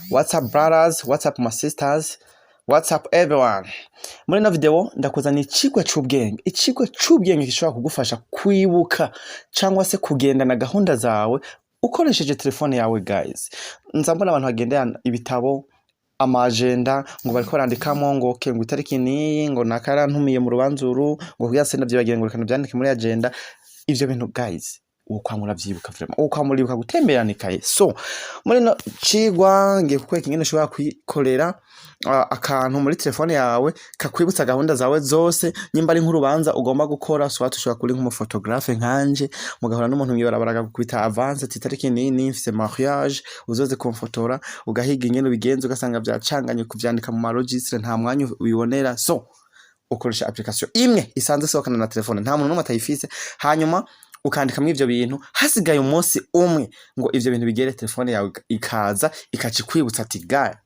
What's up brothers, what's up my sisters, what's up everyone? Muri ino video ndakuzaniye icigwa c'ubwenge, icigwa c'ubwenge gishobora kugufasha kwibuka cyangwa se kugendana gahunda zawe ukoresheje telefone yawe guys. Nza mbona abantu bagendana ibitabo, ama agenda, ngo bariko barandikamo ngo okay, ngo itariki niyi, ngo naka yarantumiye mu rubanza uru, ngo kugira se ndavyibagiwe, ngo reka ndavyandike muri agenda. Ivyo bintu guys, uwo kwama uravyibuka vraiment, uwo kwama uribuka gutemberana ikaye. So muri ino cigwa ngiye kukwereka ingene ushobora kwikorera akantu muri telefone yawe kakwibutsa gahunda zawe zose. Nyimba ari nk'urubanza ugomba gukora, soit ushobora kuri nk'umu photographe nkanje, mugahura n'umuntu mw'ibarabara akagukubita avance ati itariki niyi niyi mfise mariage, uzoze kumfotora, ugahiga ingene ubigenza, ugasanga vyacanganye kuvyandika mu ma registre, nta mwanya ubibonera. So ukoresha application imwe isanzwe isohokana na telefone, nta muntu n'umwe atayifise, hanyuma ukandikamwo ivyo bintu. Hasigaye umunsi umwe ngo ivyo bintu bigere, telefone yawe ikaza ikaca ikwibutsa ati gaya,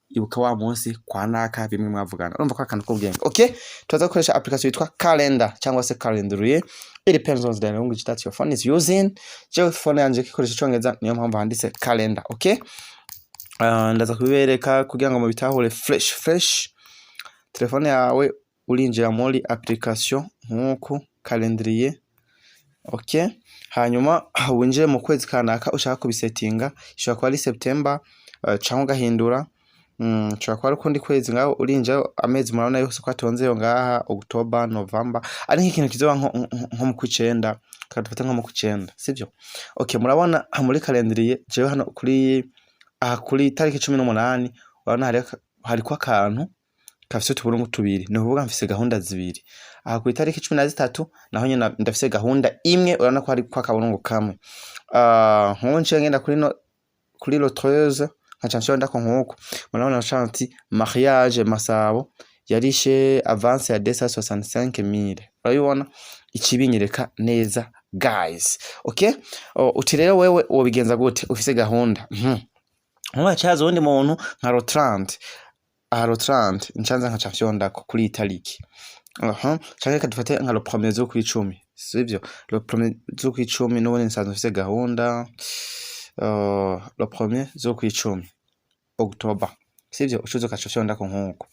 ibuka wa munsi kwa naka, bimwe mwavugana. Urumva ko akantu k'ubwenge. Okay, turaza gukoresha application yitwa Calendar cyangwa se Calendrier, it depends on the language that your phone is using. Jewe phone yanje ikoresha Icongereza, niyo mpamvu handitse Calendar. Okay, ndaza kubibereka kugira ngo mubitahure fresh fresh. Telefone yawe urinjira muri application nk'uku, Calendrier. Okay, hanyuma winjire mu kwezi kanaka ushaka kubisetinga, ishobora kuba ari September, canke ugahindura, ushobora kuba ari ukundi kwezi. Ngaho urinjira amezi, murabona yose ko atonzeyo ngaha, October, November, ari nk'ikintu kizoba nko mu kw'icenda, reka dufate nko mu kw'icenda, sivyo? Okay, murabona muri calendrier, jewe hano kuri aha kuri tariki 18, urabona hariko akantu gafise utuburungu tubiri, ni ukuvuga mfise gahunda zibiri. Aha ku itariki 13 naho nyene ndafise gahunda imwe, urabona ko hariko akaburungu kamwe. Nk'ubu nciye ngenda kuri no kuri le 13, nkaca nshondako nk'uko murabona ca ati mariage Masabo yarishe avance ya 265 000, urabibona ikibinyereka neza guys. Okay, uti rero wewe wobigenza gute ufise gahunda? Nkuba caza uwundi muntu nka le 30, aha le 30 ncanza nkaca mfyondako kuri iyi tariki. Aha canke reka dufate nka le premier z'ukwicumi, sivyo? Le premier z'ukwicumi n'ubundi nsanzwe mfise gahunda, le premier z'ukwicumi, October, sivyo? Ucuza ugaca ufyondako nkuko.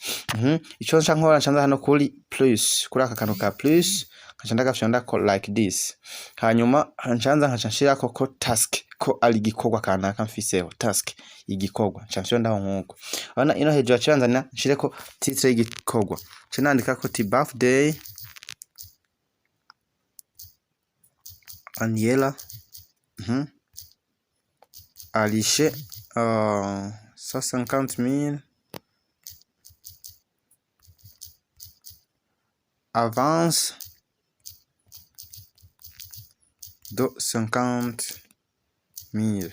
Ico nca nkora, nca nza hano kuri plus, kuri aka kantu ka plus, nkaca ndagafyondako like this. Hanyuma nca nza nkaca nshirako ko task, ko ari igikorwa kanaka mfiseho, task, igikorwa, nca mfyondaho nkuko. Urabona ino hejuru haciye hanzanira nshireko titre y'igikorwa, nca nandikako ti birthday Aniela, alishe 150 000 avance de 50 000.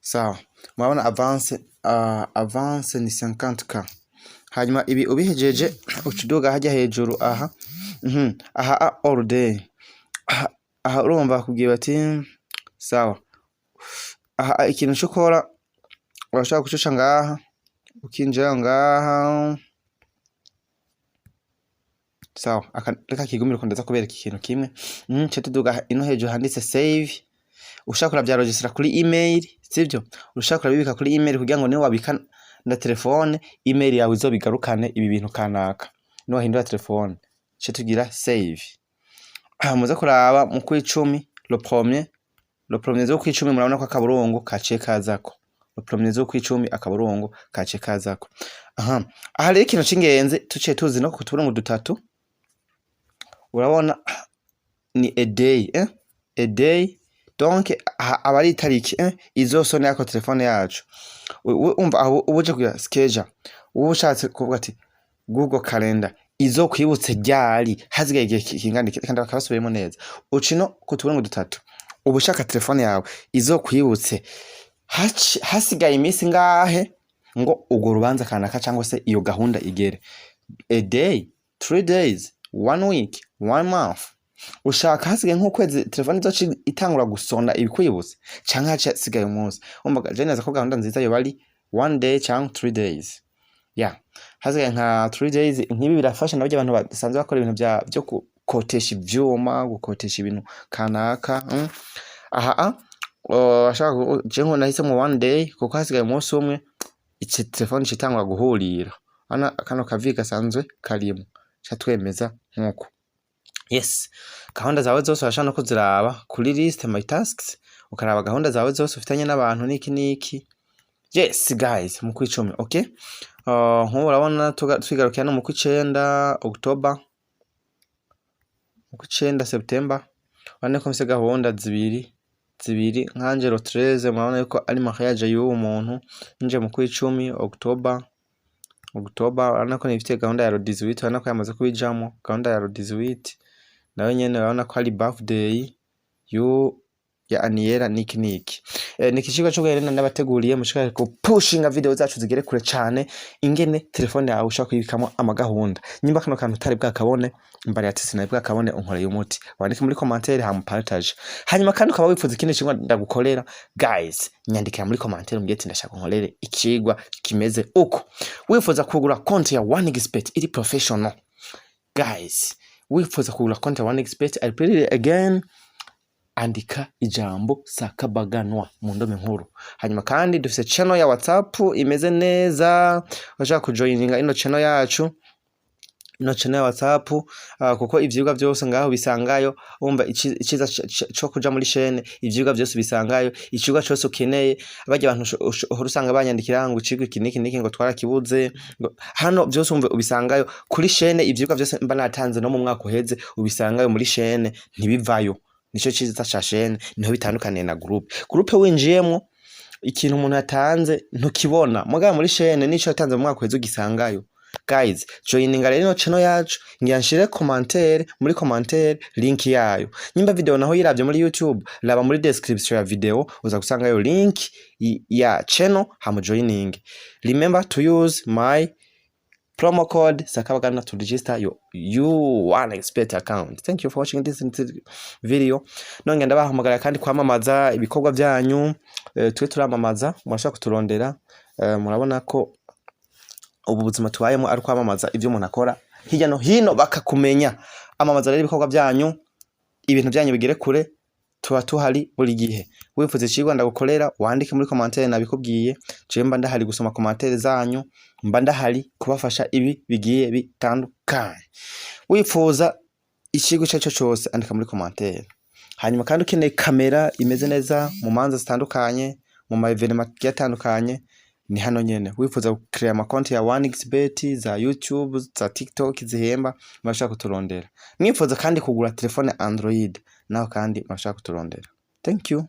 Sawa, murabona avance ni 50K. Hanyuma ibi ubihejeje, uca uduga harya hejuru aha, aha all day aha, aha urumva bakubwiye bati sawa. Aha ikintu co ukora, urashobora gushusha ngaha, ukinjira ngaha, sawa. Reka kigumire uko, ndaza kubereka ikintu kimwe. Nce tuduga ino hejuru handitse save. Ushaka kuravyaregistra kuri email, sivyo? Ushaka kurabibika kuri email kugira ngo niwe wabika na telefone, email yawe izobigarukane ibi bintu kanaka niwahindura telefone. Ce tugira save. Aha muze kuraba mu kw'icumi, le premier z'ukw'icumi, murabona ko akaburungu kaciye kazako. Le premier z'ukw'icumi, akaburungu kaciye kazako. Aha rero ikintu c'ingenzi, tuciye tuzi no ku tuburungu dutatu, urabona ni a day, eh? A day, donc aha aba ari itariki izosona yako telefone yacu. Umva aho uba uje kugira schedule, uba ushatse kuvuga ati Google Calendar izokwibutse ryari, hasigaye igihe kingana iki, kandi bakabasubiyemo neza. Uca ino ku tuburungu dutatu, uba ushaka telefone yawe izokwibutse hasigaye iminsi ngahe ngo urwo rubanza kanaka cyangwa se iyo gahunda igere: a day, 3 days, one week, one month. Ushaka hasigaye nk'ukwezi telefone izoca itangura gusona ibikwibutse, canke hasigaye umunsi? Umva, je neza ko gahunda nziza yoba ari one day canke 3 days. Yeah, hasigaye nka 3 days nk'ibi birafasha nabyo abantu basanzwe bakora ibintu vyo gukotesha ivyuma, gukotesha ibintu kanaka. Aha Ashaka je nko nahisemo one day kuko hasigaye umunsi umwe. Ici telefone icitangura guhurira hano, kano kavi gasanzwe karimo ca twemeza nkuko. Yes, gahunda zawe zose urashobora no kuziraba kuri list my tasks, ukaraba gahunda zawe zose ufitanye n'abantu niki niki. Yes guys, mu kwicumi, okay. Nk'ubu urabona twigarukira no mu kw'icenda, October, mu kw'icenda, September. Urabona ko mfise gahunda zibiri zibiri nkanje. Le 13 murabona yuko ari mariage y'uwo muntu. Nje mu kw'icumi, October, October, urabona ko nifitiye gahunda ya le 18. Urabona ko yamaze kubijamwo gahunda ya le 18 nawe nyene. Urabona ko ari birthday yu ya Aniela niki niki. Ni ikicigwa co rero nabateguriye mushobora gupushinga video zacu zigere kure cane, ingene telefone yawe ushobora kuyibikamwo amagahunda. Nyimba kano kantu utari bwakabone, mbari ati sinari bwakabone, unkoreye umuti, wandike muri commentaire hama partage. Hanyuma kandi ukaba wifuza ikindi cigwa ndagukorera, guys, nyandikira muri commentaire umbwire ati ndashaka unkorere ikigwa kimeze uko. Wifuza kugura konti ya 1xBet iri professional, guys, wifuza kugura konti ya 1xBet, I repeat it again, andika ijambo sakabaganwa mu ndome nkuru. Hanyuma kandi dufise channel ya WhatsApp imeze neza. Urashaka kujoininga ino channel yacu, ino channel ya WhatsApp, kuko ivyigwa vyose ngaho bisangayo. Umva, iciza co kuja muri chaîne, ivyigwa vyose bisangayo, icigwa cose ukeneye. Barya abantu uhora usanga banyandikira ngo icigwa iki niki niki ngo twarakibuze, ngo hano vyose, umve, ubisangayo kuri chaîne. Ivyigwa vyose mba natanze no mu mwaka uheze ubisangayo muri chaîne, ntibivayo. Nico ciza ca chaîne, niho bitandukaniye na groupe. Groupe winjiyemwo, ikintu umuntu yatanze ntukibona, mugabo muri chaîne nico yatanze mu mwaka uheze ugisangayo. Guys, joininga rero ino channel yacu. Ngira nshire commentaire, muri commentaire link yayo. Nyimba video naho yiravye muri YouTube, raba muri description ya video, uza gusangayo link ya channel, hama joining. Remember to use my promo code sakabagana to register your 1xBet account. Thank you for watching this video. Nonge ndabahamagara kandi kwamamaza ibikorwa byanyu. Twe turamamaza, murashobora kuturondera. Murabona ko ubu buzima tubayemo ari kwamamaza ivyo umuntu akora hirya no hino bakakumenya. Amamaza rero ibikorwa byanyu, ibintu byanyu bigere kure. Tuba tuhari buri gihe. Wifuza icigwa ndagukorera, wandike muri commentaire. Nabikubwiye, jewe mba ndahari gusoma commentaire zanyu, mba ndahari kubafasha ibi bigiye bitandukanye. Wifuza icigwa ico arico cose, andika muri commentaire. Hanyuma kandi ukeneye kamera imeze neza mu manza zitandukanye, mu ma événements agiye atandukanye, ni hano nyene. Wifuza gucrea amakonti ya 1xBet, za YouTube, za TikTok zihemba, murashobora kuturondera. Mwifuza kandi kugura telefone Android, naho kandi murashobora kuturondera. Thank you.